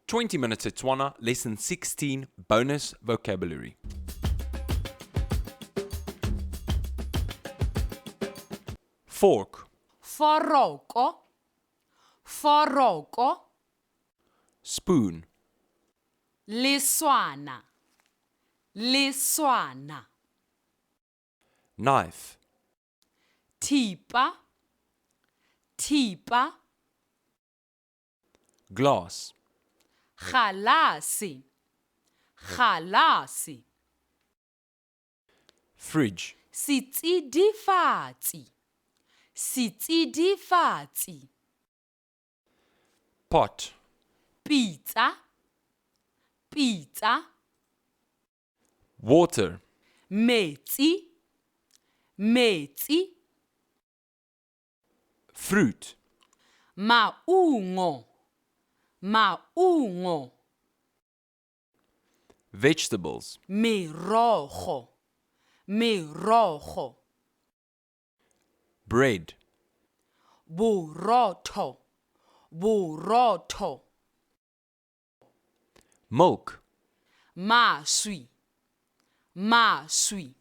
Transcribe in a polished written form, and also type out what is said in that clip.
20 Minutes Setswana, Lesson 16, Bonus Vocabulary. Fork, Foroko, foroko, spoon, leswana, leswana, knife, thipa, thipa, glass, galase, galase, fridge, setsidifatsi, setsidifatsi, pot, pitsa, pitsa, water, metsi, metsi, fruit, maungo, maungo, vegetables, merogo, merogo, bread, borotho, borotho, milk, maswi, maswi.